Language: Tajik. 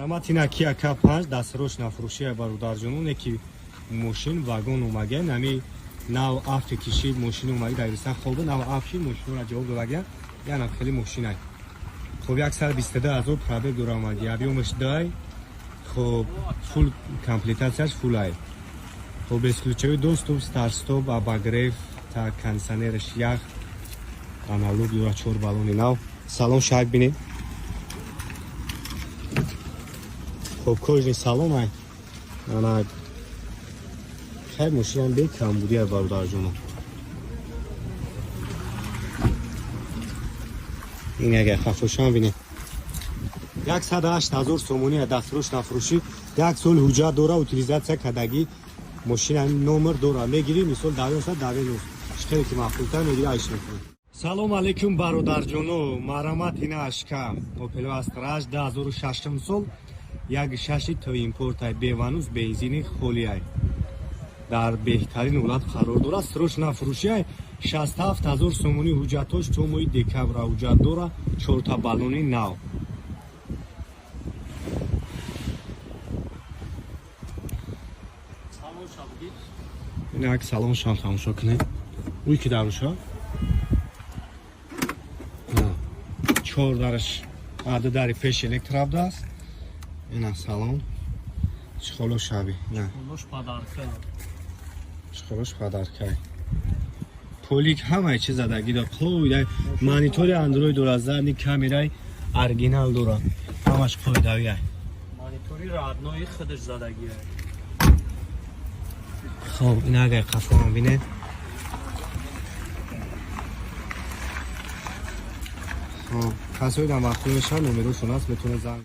Марҳамат, ина Kia K5 дастрош нафурӯшия, бародарҷонон, ки мошин вагон омага, нами нав афти кишид, мошин омаги дар Гиристан хобда, нав афши мошинро ҷавоб додага, янам хеле мошинай. Хоб, 122 ҳазор пробег дора омаги, объём аш дай, хоб, фулл комплектация ш фулл ай. Хоб, бесключевой доступ, старт-стоп, обогрев, та кондиционер ш ях, аналог дора, чор баллони нав. Салон шак бинед. Хоб, кожаный салон ай. Ана хай, мошинам бе камбудия, бародарҷоно. Ин агар хафошам бинед. 108 ҳазор сомонӣ дастрош нафурӯшӣ, як сол ҳуҷҷат дора, утилизация кардагӣ, мошина номер дора, мегирӣ, мисол давёса давенус хеле ки маъқултар мегирӣ, айш мекунӣ. Салом алейкум, бародарҷоно, марҳамат, ина ашка Опел Астра 2006 сол, як шаши то импортай, беванус, бензини холиай, дар беҳтарин ҳолат қарор дорад, срочно фурӯшиай, 67 ҳазор сомонӣ, ҳуҷҷатош то моҳи декабра ҳуҷҷат дора, чорта баллони нав. Салон шабгир. Инак салоншам тамошо кунед, уй ки даруша чор дараш, ду дари пеш электробудааст. Ина салон чхоло шаби на. Холош подарка. Чхолош подарка й, полик ҳамаи чиз задагӣ дор, қоида, монитори андроид дора, задний камераи оригинал дора, ҳамаш қоидавия. Монитори родной худаш задагия. Хоб, ина агар қафоам бинед. Хоб, касои дар маъқул мешаванд, номерошон аст, метавонед занг.